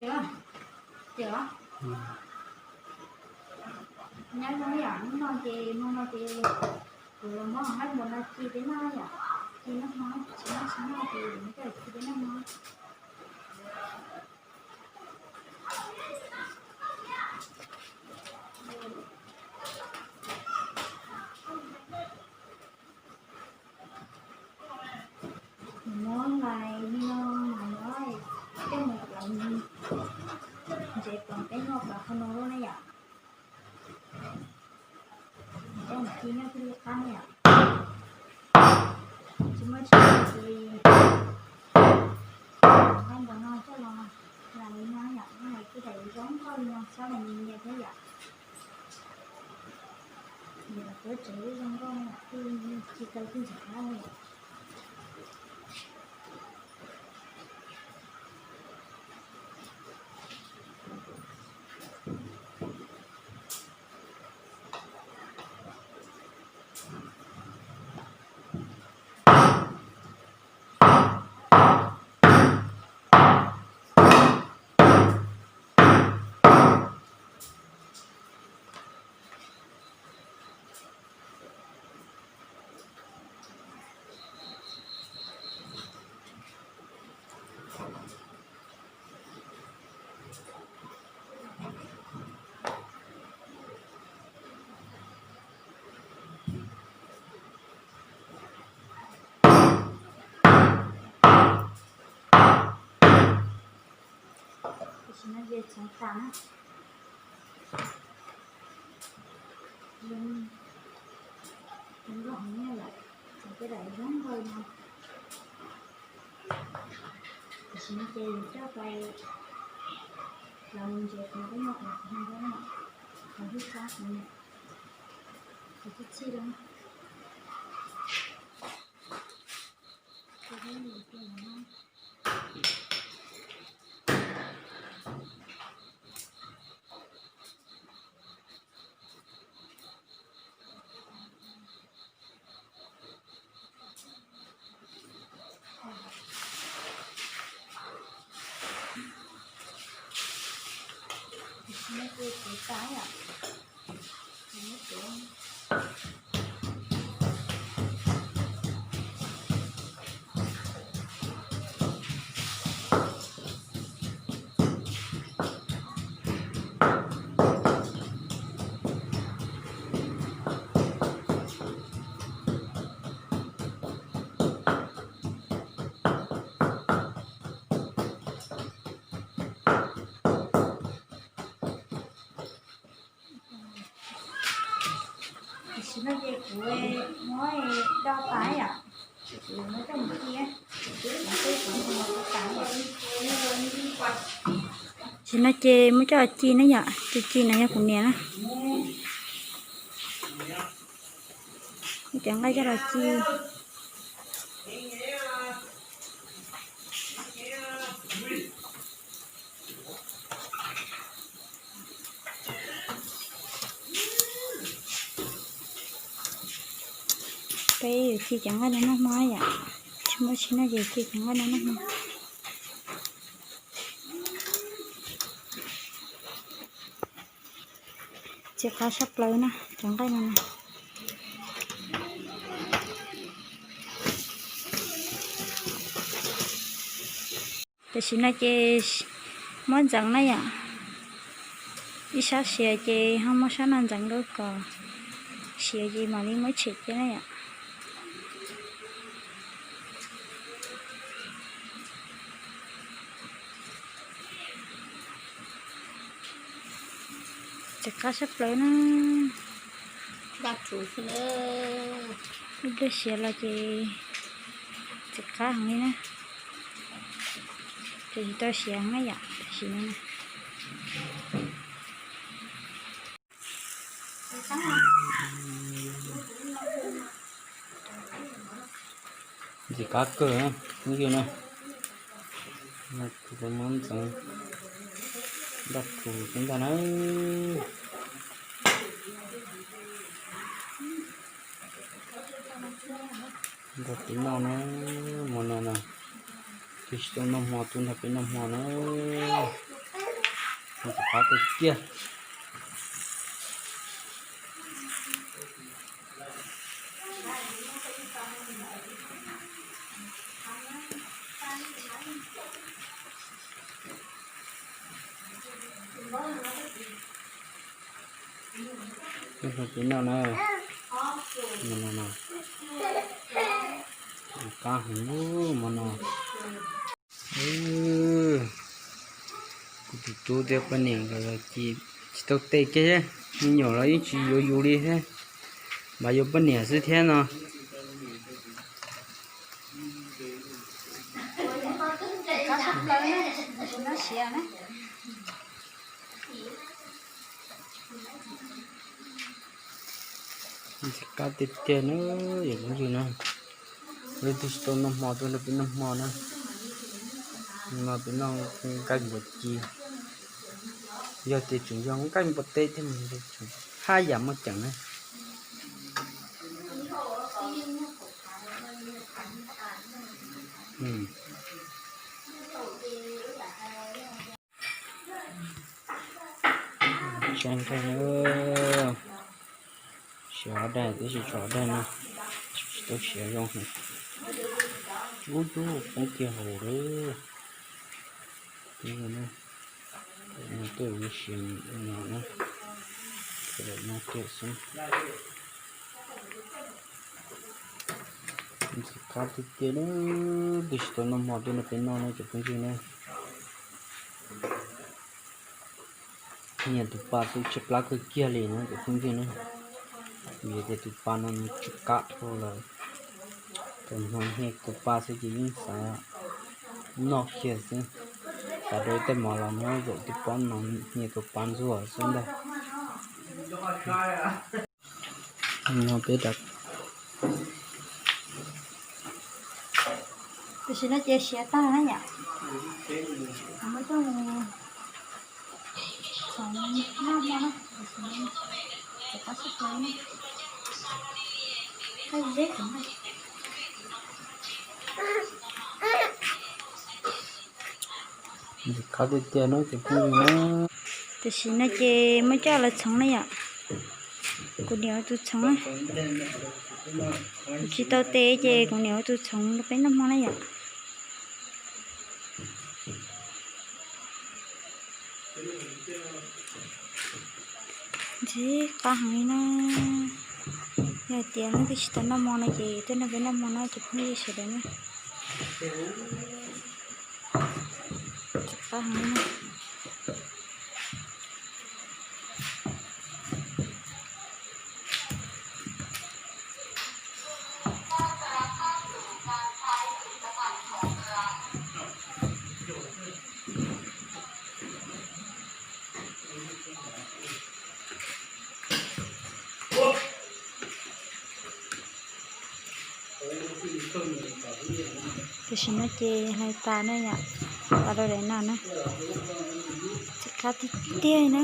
Ces, ces nyob zoo yom, hnub no ces, hnub no ces kuv los muab haib npua no ci peb noj yom, ci noj hmo, tsis noj tsis noj ces kuv muab coj ci peb noj hmo. Muab lais li no mas yuav coj mus plawv ntsev ploov peb noj ploov qhov no lub na yom. Coj mus ci nyob thiaj li qab na yom. Tsis muaj tsis muaj ces haib npua no coj los lais li no yom, lais kuj daim zoo nkauj li no, xob los nyias nyias thiab yom. Nyias los tuav tsev zoo nkauj na yom, kuj ci tau kuj ntxim qab na yom. Tam sim no ces txhoov tas na. Zoo nkauj heev na yom, txhoov tej daim zoo nkauj no. Tam sim no ces coj pais los ntses qhov peb noj qhov no, qhov hwj xab qhov no, qhov txhij txhij lawm. Tam sim no ces kuv muab do tas yom, kuv muab coj mus ci. Tam sim no ces muab coj ci na yom, ci ci no yog kuv niam na. Cov nqaij coj los ci. Peb yuav ci cov nqaij no noj hmo yom, tsis muaj tsis noj ces ci cov nqaij no noj hmo. Txiv qab sab plaws na cov nqaij no na. Tam sim no ces muab ntxeev na yom, ib sab siav ces ho muab sab no ntxeev rau kom siav ces mam li muab tshem cia na yom. Txiv qab sab plaws na. Ib pliag siav los ces txiv qab heev li na. Ces tsis tau siav na yom, tam sim no. Ntxim qab kawg na, phooj ywg na. Kuv muab ntxeev nraj rhuv xwb ntag na. Nrog peb noj na, hmo no na. Twb tsis tau noj hmo, twb nrog peb noj hmo na. Qab kawg kiag. Peb noj na, no no no, qab heev mo no. Kuv tus tub thiab poj niam nkawd los ces tsis tau tes kiag, me nyuam los yeej tsis yuav yus li thiab, mas yuav poj niam xwb thiab no. Ntxim qab tiag tiag na, yog phooj ywg na. Leej twg tsis tau noj hmo tuaj nrog peb noj hmo na. No peb noj nqaij npua ci. Yog tias tseem yog nqaij npua teb thiab mas haj yam muaj ceem na. Siav ob daig, twb tsis tso ob daig no, tsis tau siav zoo heev. Ub, cub poob kiag hauv lawm. Tej siav no na, no kiag xwb. Ntxim qab tiag tiag na, leej twg tsis tau noj hmo tuaj nrog peb noj na cov phooj ywg na. Nyiam tus pa xwb tshaib plab kawg kiag li na cov phooj ywg na. Vim tias tus pa no nws tsw qab dhau lawm. Thaum hnov hnia tus pa xwb ces yeej xav noj kiag xwb. Xav rau tej mov los nyob zaum twb pom hnov hnia tus pa ntxuag xwb ntag. No peb rov, tam sim no ces siav tag na yom. Muab coj mus txhoov noj hmo na, tam sim no rov qab sab plaws na. Qab zeb heev na. Ntxim qab tiag tiag no cov phooj ywg na. Tam sim no ces muab coj los txhoov na yom. Kuv niam ua tus txhoov na. Kuv tsis tau tes ces kuv niam ua tus txhoov rau peb noj hmo na yom. Ntxim qab heev li na. Yog tias leej twg tsis tau noj hmo no ces tuaj nrog peb noj hmo na cov phooj ywg sawv daws na. Ntxim qab heev li na. Tam sim no ces hlais tas na yom, tas rau daim no na. Ntxim qab tiag tiag na.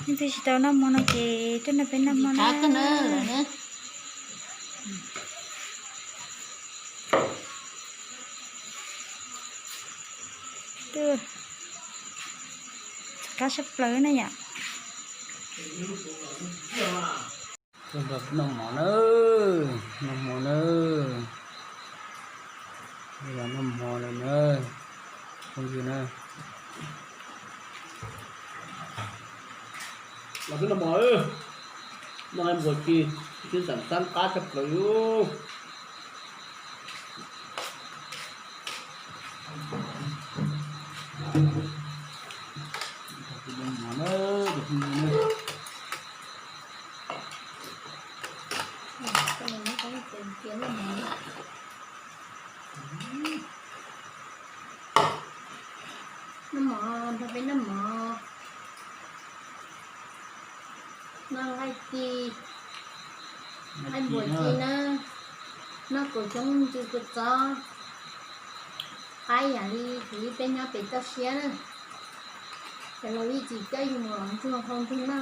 Leej twg tsis tau noj hmo no ces tuaj nrog peb noj hmo na. Ntxim qab sab plaws na yom. Tuaj nrog peb noj mov na, noj hmo na. Los noj hmo lawm na, phooj ywg na. Los peb noj mov, noj nqaij npua ci, tib xav xab qab tshaj plaws li. Noj mov, nrog peb noj mov. Noj nqaij ci, nqaij npua ci na, noj kaus xyoob ntxwv kua txob, qab yam li kuv ib peb nyob pem toj siab na. Ces los ib tsis coj yus mus los ntsuag hau ntsuag noj na.